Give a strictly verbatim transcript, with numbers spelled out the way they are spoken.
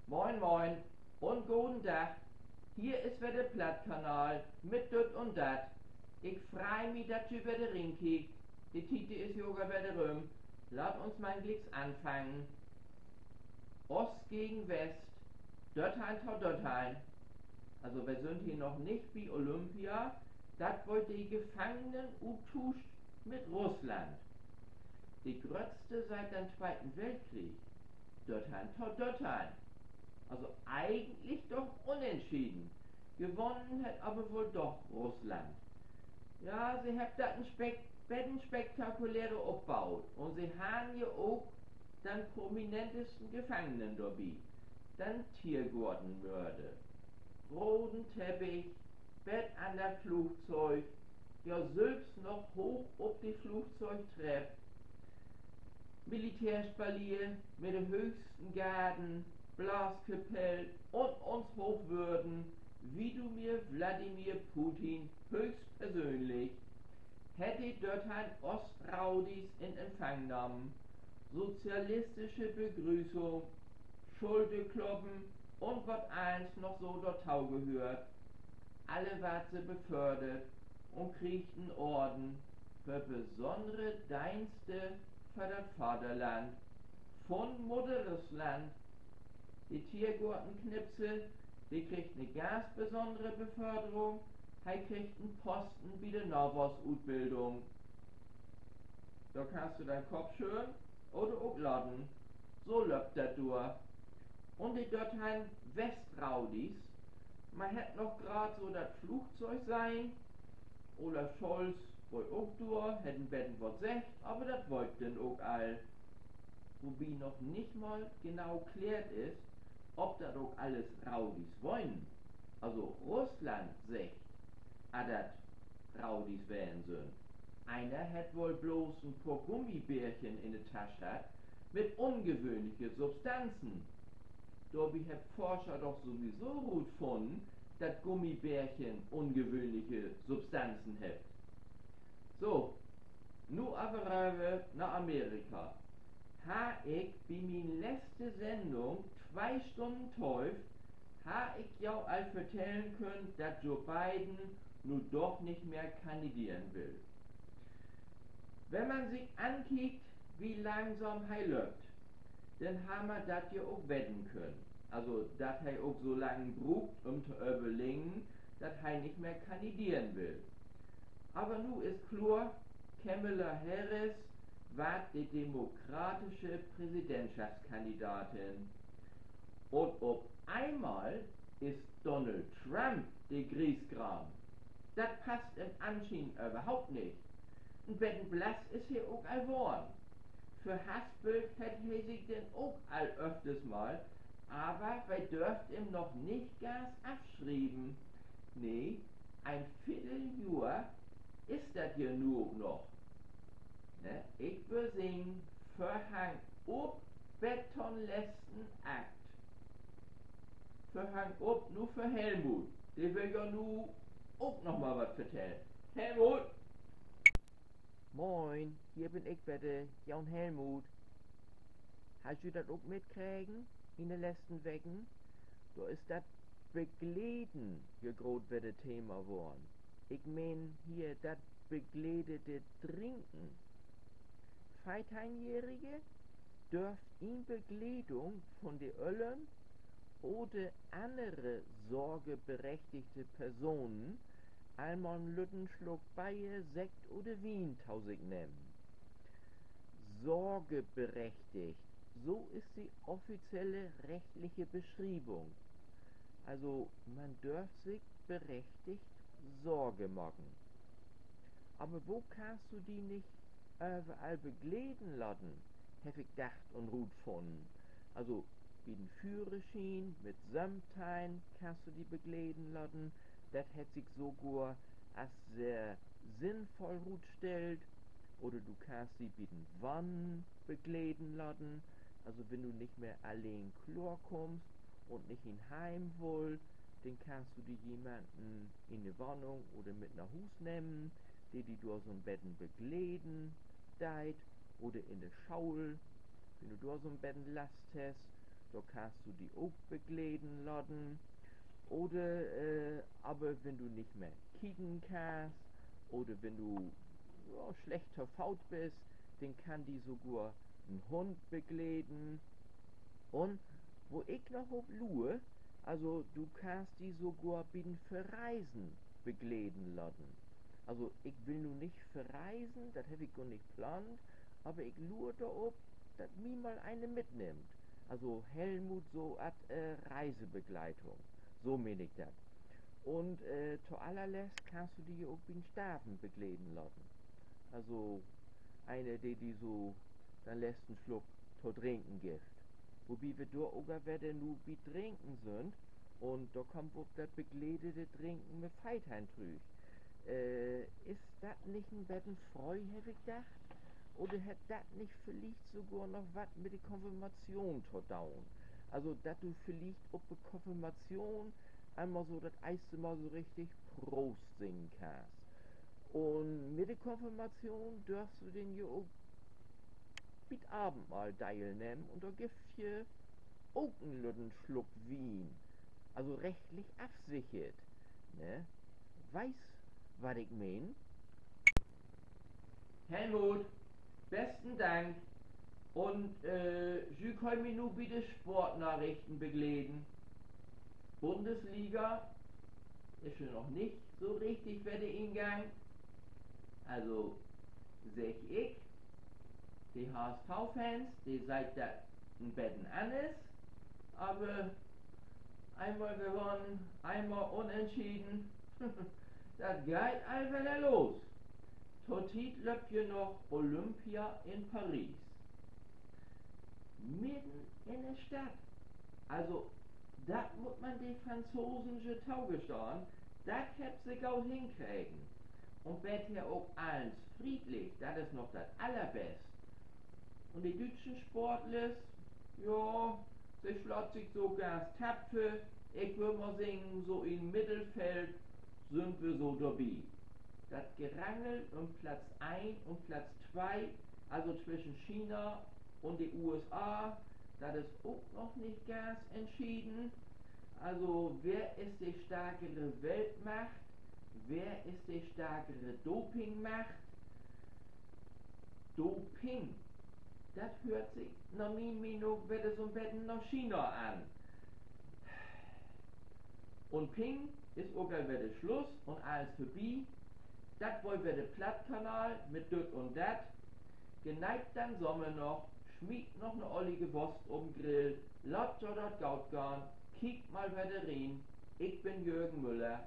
Moin, moin un goden Dag. Hier is wedder de Plattkanal mit Düt un Dat. Ik frei mi, dat ji wedder rinkiekt. De Tiet, de is jo ok al wedder rüm. Laat uns man glieks anfangen. Ost gegen West, Dörtheim to Dörtheim. Also, wi sünd hier noch nich bi Olympia. Dat weer de Gefangenenuttuusch mit Russland. De gröttste siet den Tweiten Weltkrieg. Dörtheim to Dörtheim. Also egentlich doch unentschieden. Gewonnen hett aver woll doch Russland. Ja, se hebbt dat en spek-, beten spektakulärer opbaut un se harrn ja ok den prominentesten Gefangenen dorbi, den Tiergoortenmörder. Roden Teppich, bet an dat Flugzeug, ja, sülvst noch hooch op de Flugzeugtrepp. Militärspalier mit de hööchsten Garden, Blaaskapell un uns Hoochwürden Wladimir Wladimir Putin hööchstpersönlich hett de Dörtheim Ostraudis in Empfang nahmen. Sozialistische Begrüßung, Schulterkloppen un wat allens noch so dorto gehöört. Alle warrt se befördert un kriegt en Orden för besonnere Deenste för dat Vaderland vun Mudder Russland. De Tiergoortenknipser, de kriggt 'ne ganz besonnere Beförderung. He kriggt en Posten bi de Nawuchsutbildung. Dor kannst du den Kopp schüddeln oder ok laten. So löppt dat dor. Un de Dörtheim Westraudis, man hett noch graad so dat Flugzeug sehn. Olaf Scholz weer ok dor, hett en beten wat seggt, aver dat weer 't denn ok al. Wobi noch nich mal genau kläärt is, of dat ok allens Raudis weren. Also Russland seggt, dat dat Raudis ween sünd. Eener hett woll bloots en poor Gummibeerchen in de Tasch hatt mit ungewöhnliche Substanzen. Dorbi hebbt Forscher doch sowieso rutfunnen, dat Gummibeerchen ungewöhnliche Substanzen hebbt. So, nu aver röver na Amerika. Harr ik bi mien letzte Sendung twee Stunnen töövt, harr ik jo al vertellen kunnt, dat Joe Biden nu doch nich mehr kandideren will. Wenn man sik ankiekt, wo langsam he löppt, denn harr man dat ja ok weten kunnt. Also, dat he ok so lang bruukt, üm to överleggen, dat he nich mehr kandideren will. Aver nu is kloor, Kamala Harris warrt de demokratische Präsidentschaftskandidatin. Un op eenmal is Donald Trump de Griesgram. Dat passt em anschienend överhaupt nich. En beten blass is he ok al worrn. Verhaspelt hett he sik denn ok al öfters mal, aver wi dörvt em noch nich ganz afschrieven. Nee, en Viddeljohr is dat ja nu ok noch. Ne, ik wöör seggen, Vörhang op bet to'n letzten Akt. Vörhang op nu för Helmut. De will jo nu ok noch mal wat vertellen. Helmut! Moin, hier bün ik wedder, jo'n Helmut. Hebbt ji dat ok mitkregen in de letzten Weken? Dor is dat Begleden ja groot wedder Thema worrn. Ik meen hier dat begledete Drinken. Veerteihnjährige dörvt in Begledung vun de Öllern oder annere sorgeberechtigte Personen al mal en lütten Sluck Beer, Sekt oder Wien to sik nehmen. Sorgeberechtigt, so is de offizielle rechtliche Beschrievung. Also, man dörv sik berechtigt Sorge maken. Aver wo kannst du di nich överall begleden laten, heff ik dacht un rutfunnen. Also, bi den Führerschien mit söventeihn kannst du di begleden laten. Dat hett sik sogor as sehr sinnvoll rutstellt. Oder du kannst di bi den Wannen begleden laten. Also, wenn du nich mehr alleen kloorkummst un nich in Heim wullt, denn kannst du di jemanden in de Wahnung oder mit na Huus nehmen, de di dor so'n beten begleden deit, oder in de School, wenn du dor so'n beten Last hest. dor kannst du di ok begleden laten. Oder, äh, aver wenn du nich mehr kieken kannst oder wenn du, ja, slecht to Foot büst, denn kann di sogor en Hund begleden. Un wo ik noch op luur, also du kannst di sogor bi'n Verreisen begleden laten. Also ik will nu nich verreisen, dat heff ik gor nich plaant, aver ik luur dorop, dat mi mal een mitnimmt. Also Helmut so as, äh, Reisebegleitung. So meen ik dat. Un, äh, to allerletzt kannst du di ja ok bi'n Starven begleden laten. Also een, de di so den letzten Sluck to drinken gifft. Wobi wi dor ok al wedder nu bi't Drinken sünd, un dor kaamt wi op dat begledete Drinken mit veerteihn trüch. Äh, is dat nich en beten fröh, heff ik dacht? Oder hett dat nich villicht sogor noch wat mit de Konfirmation to doon? Also, dat du villicht op de Konfirmation eenmal so dat eerste Mal so richtig Proost singen kannst. Un mit de Konfirmation dörfst du denn ja ok bi't Avendmahl deelnehmen un dor gifft je ok en lütten Sluck Wien. Also rechtlich afsichert, ne? Weetst, wat ik meen? Helmut, besten Dank. Un, äh, ji köönt mi nu bi de Sportnarichten begleden. Bundesliga is ja noch nich so richtig wedder in Gang. Also, segg ik, de H S V-Fans, de seht dat en beten anners, aver eenmal gewonnen, eenmal unentschieden, dat geiht al wedder los. Totiet löppt je noch Olympia in Paris. Midden in de Stadt. Also, dat mutt man de Franzosen je togestahn, dat hebbt se goot henkregen. Un bet hier ok allens friedlich, dat is noch dat Allerbest. Un de düütschen Sportlers, ja, se slaat sik so ganz tapfer, ik wöör mal seggen, so in Middelfeld sünd wi so dorbi. Dat Gerangel üm Platz een un Platz twee, also twischen China un de U S A, dat is ok noch nich ganz entschieden. Also, wer is de starkere Weltmacht? Wer is de starkere Dopingmacht? Doping, dat höört sik na mien Menen wedder so'n beten na China an. Un Ping is ok al wedder Sluss un allens vörbi. Dat weer wedder de Plattkanal mit Düt un Dat. Geneet den Sommer noch, smiet noch 'ne ollige Wust op'n Grill, laat jo dat goot gahn, kiekt mal wedder rin. Ik bün Jürgen Müller.